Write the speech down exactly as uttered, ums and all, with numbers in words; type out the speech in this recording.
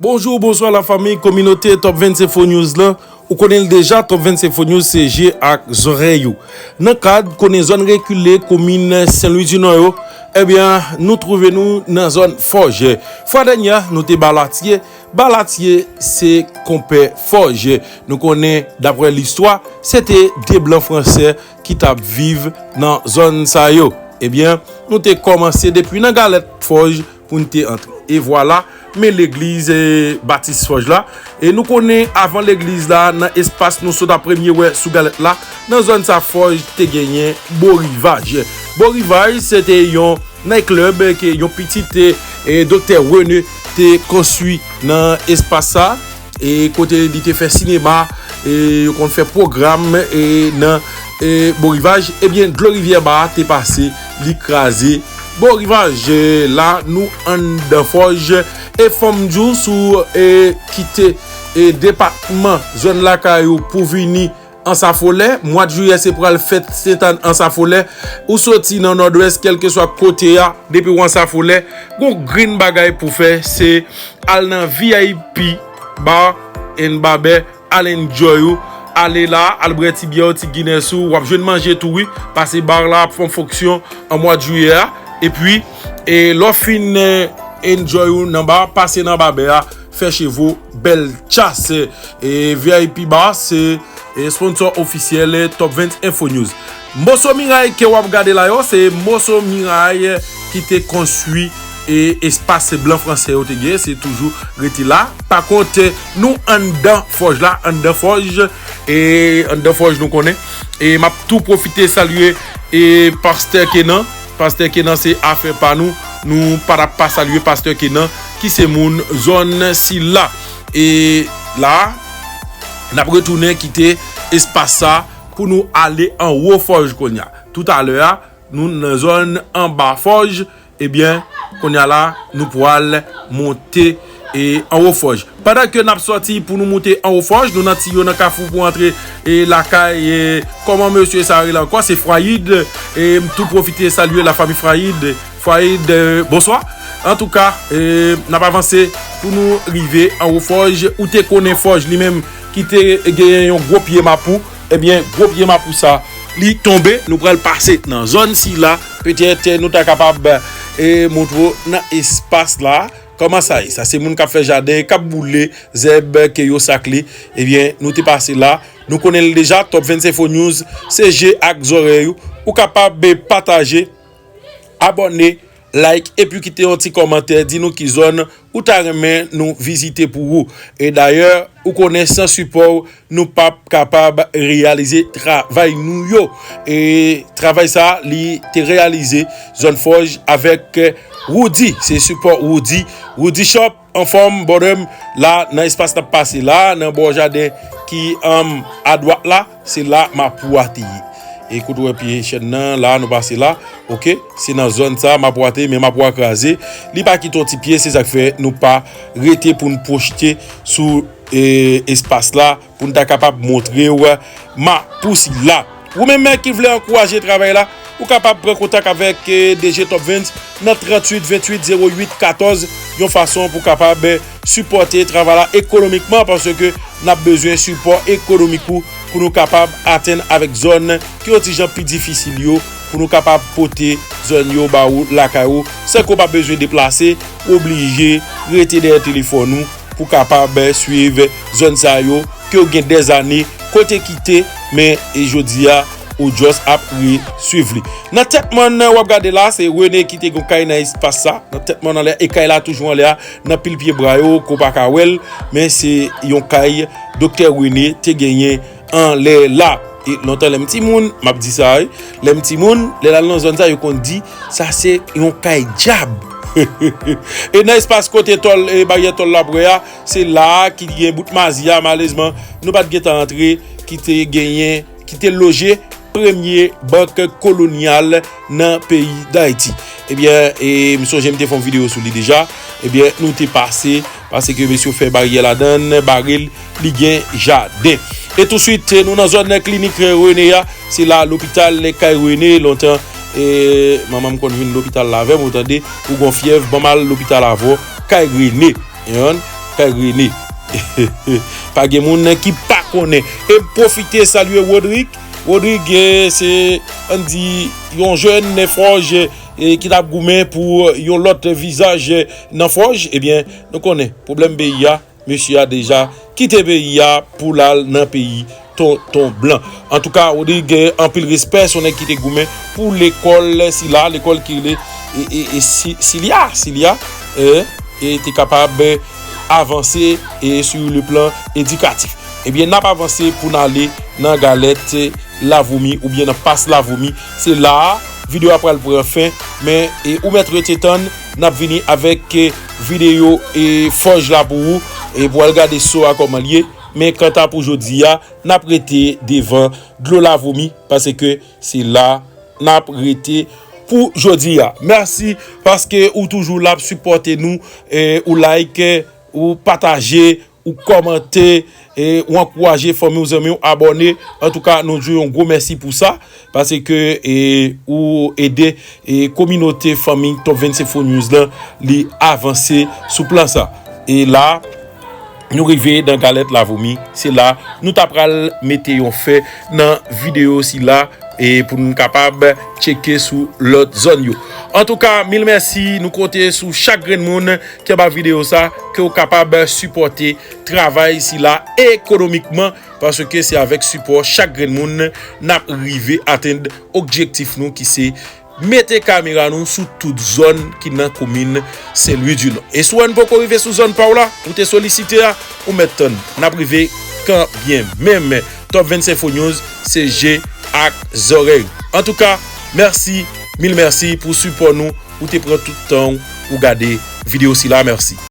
Bonjou, bonswa lafanmi, kominote Top vennsenk Info News lan. Ou konnen l deja, Top vennsenk Info News se je ak zòrèy ou. Nan kad konnen zòn rekile komin Sen Lwi di Nò yo, ebyen, nou twouve nou nan zòn Fòj. Fwa dènyè a, nou te Balatye. Balatye se konpè Fòj. Nou konnen, daprè listwa, se te de blan fransè ki t ap viv nan zòn sa yo. Ebyen, nou te kòmanse depi nan Galèt Fòj pou n te antre. E vwala, men legliz, eh, Batis Fòj la. E nou konnen avan legliz la, nan espas nou sot ap premye wè sou galèt la, nan zòn sa Fòj te genyen Bo Rivaj. Bo Rivaj, se te yon nayklèb ke yon pitit, eh, eh, Doktè René te konstwi nan espas sa. E kote li te fè sinema, e yo konn fè pwogram, e nan, e Bo Rivaj, ebyen, dlo rivyè ba a te pase, li kraze Bo Rivaj. E la, nou anndan Fòj, e fò m di w, si w, e kite, e depatman, zòn lakay ou pou vini Ansafolè, mwa jiyè se pral fèt Sentàn Ansafolè, ou soti nan Nòdwès, kèlkeswa kote a, depi w Ansafolè, gon grenn bagay pou fè, se al nan V I P Bar and Babè, al enjoy ou, ale la, al bwè ti byè w, ti Guinness ou, w ap jwenn manje tou wi, paske bar la ap fè yon fonksyon an mwa jiyè a, epi, e lè w fin, eh, enjoy ou nan bar, pase nan Babè a, fè cheve w bèl tchas. E V I P Bar se, e sponsò ofisyèl Top vennsenk Info News. Moso miray ke w ap gade la yo, se moso miray ki te konstwi e espas blan fransè yo te gen, se toujou rete la. Pa kont, nou anndan Fòj la, anndan Fòj, e anndan Fòj nou konnen. E m ap tou pwofite salye e pastè Kenan. Pastè Kenan se afè pa nou. Nou pa t ap pa salye pastè Kenan ki se moun zòn sila. E la, n ap retounen kite espas sa pou nou ale anwo Fòj kounye a. Toutalè a, nou nan zòn anba Fòj, ebyen, kounye a la, nou pral monte e anwo Fòj. Pandan ke n ap sòti pou nou moute anwo Fòj, nou nan tiyo nan kafou pou antre e lakay, e kòman mesye sa rele ankò? Se Fwayid. E m tou pwofite salye lafanmi Fwayid. Fwayid, e, bonswa. Antouka, e, n ap avanse pou nou rive anwo Fòj. Ou te konnen Fòj li menm ki te genyen yon gwo pye mapou. Ebyen, gwo pye mapou sa, li tonbe. Nou pral pase nan zòn sila. Petèt nou ta kapab, e, montre w nan espas la. Kòman sa ye? Sa se moun k ap fè jaden, k ap boule zèb ke yo sakle. Ebyen, nou te pase la. Nou konnen l deja, Top vennsenk Info News, se je ak zòrèy ou. Ou kapab pataje, abòne, like, epi kite yon ti kòmantè, di nou ki zòn ou ta renmen nou vizite pou ou. E dayè, ou konnen san sipò w, nou p ap kapab reyalize travay nou yo. E travay sa, li te reyalize zòn Fòj avèk Roody. Se sipò Roody, Roody Shop, anfòm, bòdè m, la, nan espas n ap pase la, nan bò jaden ki, anm, adwat la, se la mapou a te ye. E kote w wè pye chèn nan, la, nou pase la, oke? Se nan zòn sa, mapou a te ye, men mapou a kraze. Li pa kite yon ti pye, se sa k fè nou pa rete pou n pwojte sou, e, espas la, pou n ta kapab montre w mapou sila. Ou menm ki vle ankouraje travay la, ou kapab pran kontak avèk, eh, D G Top vennsenk nan tranntuit venntuit zewo uit katòz, yon fason pou kapab, eh, sipòte travay la ekonomikman, paske n ap bezwen sipò ekonomik ou pou nou kapab atenn avèk zòn ki yon ti jan pi difisil yo, pou nou kapab pote zòn yo ba ou lakay ou, san ke w pa bezwen deplase, ou oblije rete dèyè telefòn ou pou kapab, eh, swiv zòn sa yo ke w gen dèzane ke w te kite, men, e, jodi a, ou just ap reswiv li. Nan tèt mòn w ap gade la, se Rene ki te gen kay nan espas sa. Nan tèt mòn anlè, e kay la toujou anlè a, nan pil pye bwa yo, ke w pa ka wè l, men se yon kay Doktè Rene te genyen anlè la. E lontan lè m timoun, m ap di sa, wi. Lè m timoun, lè l al nan zòn sa, yo konn di, sa se yon kay dyab. E nan espas kote tòl, e baryè tòl la prè a, se la a ki gen bout mazi a, malerezman, nou pa t gentan antre, ki te genyen, ki te loje premye bank kolonyal nan peyi Dayiti. Ebyen, e, m sonje m te fè yon videyo sou li deja. Ebyen, nou te pase, paske mesye yo fè baryè ladan l, bare l, li gen jaden. E touswit, nou nan zòn klinik Rene a, se la lopital kay Rene, lontan, e, manman m konn vin lopital la avè m, ou tande, ou gon fyèv, ban m al lopital avè w, kay Rene. Yon, Pè Rene. Pa gen moun ki pa konnen. E m pwofite salye Rodrig. Rodrig, eh, se, ann di, yon jèn Fòj, eh, ki t ap goumen pou yon lòt vizaj nan Fòj. Ebyen, nou konnen, pwoblèm peyi a, mesye a deja kite peyi a pou l al nan peyi Tonton Blan. Antouka, Rodrig, anpil respè, se yon nèg ki te goumen pou lekòl sila, lekòl ki rele, e, e, e, Si-, Silya, Silya, e, e te kapab avanse, e, sou le plan edikatif. Ebyen, n ap avanse pou n ale nan galèt Lavomi oubyen nan pas Lavomi. Se la a, videyo a pral pran fen, men, e, ou mèt rete tann, n ap vini avèk, e, videyo, e, Fòj la pou ou, e pou al gade so a kòman l ye. Men kanta pou jodi a, n ap rete devan dlo Lavomi, paske se la n ap rete pou jodi a. Mèsi paske ou toujou la ap sipòte nou, e, ou like, ou pataje, ou kòmante, e, ou ankouraje fanmi w, zanmi w, abòne. Antouka, nou di w yon gwo mèsi pou sa, paske, e, ou ede, e, kominote fanmi Top vennsenk Fo News lan, li avanse sou plan sa. E la, nou rive nan galèt Lavomi. Se la, nou ta pral mete yon fen nan videyo sila, e pou nou kapab tcheke sou lòt zòn yo. Antouka, mil mèsi, nou konte sou chak grenn moun ki anba videyo sa, ke w kapab sipòte travay sila ekonomikman, paske se avèk sipò chak grenn moun n ap rive atenn objektif nou ki se mete kamera nou sou tout zòn ki nan komin Sen Lwi di Nò. E si w poko rive sou zòn pa w la, ou te solisite a, ou mèt tann. N ap rive kanmenm. Top vennsenk Fo News, se je ak zòrèy. Antouka, mèsi, mil mèsi pou sipò nou, ou te pran tout tan ou gade videyo sila, mèsi.